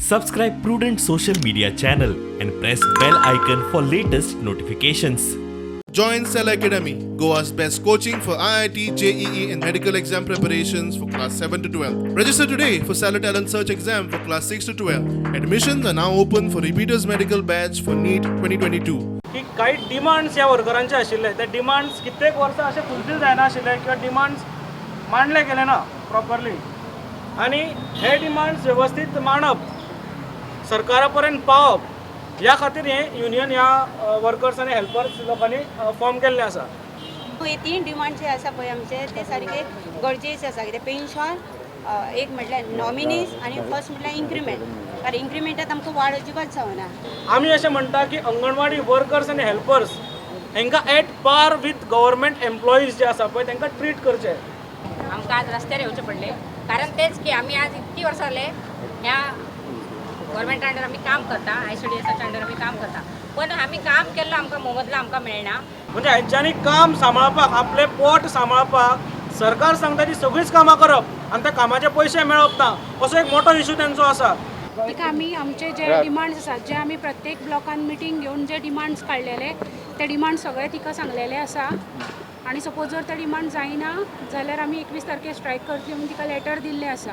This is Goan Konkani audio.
Subscribe Prudent social media channel and press bell icon for latest notifications. Join Cell Academy, Goa's best coaching for IIT, JEE, and medical exam preparations for class 7 to 12. Register today for Stellar Talent Search exam for class 6 to 12. Admissions are now open for repeaters medical batch for NEET 2022. की कांय डिमांड्स ह्या वर्करांचे आशिल्ले, ते डिमांड्स कित्येक वर्सां अशे फुलफील जायनाशिल्ले किंवा डिमांड्स मांडले गेले ना प्रॉपरली. आनी हे डिमांड्स वेवस्थीत मांडप, सरकारा पर्यंत पावप ह्या खातीर हें युनियन ह्या वर्कर्स आनी हेल्पर्स लोकांनी फॉर्म केल्लें आसा. हे तीन डिमांड जे आसा पळय आमचे, ते सारके गरजेचे आसा. कितें पेन्शन एक म्हटल्यार नॉमिनीज आनी फर्स्ट म्हटल्यार इन्क्रिमेंट, कारण इन्क्रिमेंटात आमकां वाड अजिबात जावना. आमी अशें म्हणटा की अंगणवाडी वर्कर्स आनी हेल्पर्स हांकां at par with government employees जे आसा पळय, तांकां ट्रीट करचें. आमकां आज रस्त्यार येवचें पडलें, कारण तेच की आमी आज इतकी वर्सां जाले ह्या गव्हर्मेंटा अंडर आमी काम करता, आयसीडीएसाच्या अंडर आमी काम करता, पण आमी काम केल्लो आमकां मोबदलो आमकां मेळना. म्हणजे हेंच्यांनी काम सांबाळपाक, आपलें पोट सांबाळपाक सरकार सांगता ती सगळींच कामां करप आनी त्या कामाचे पयशे मेळप ना, असो एक मोठो इशू तेंचो आसा. तिका आमी आमचे जे डिमांड्स आसात, जे आमी प्रत्येक ब्लॉकान मिटींग घेवन जे डिमांड्स काडलेले, ते डिमांड्स सगळे तिका सांगलेले आसा. आनी सपोज जर ते डिमांड जायना जाल्यार आमी 21 तारखेर स्ट्रायक करतली म्हणून तिका लेटर दिल्लें आसा.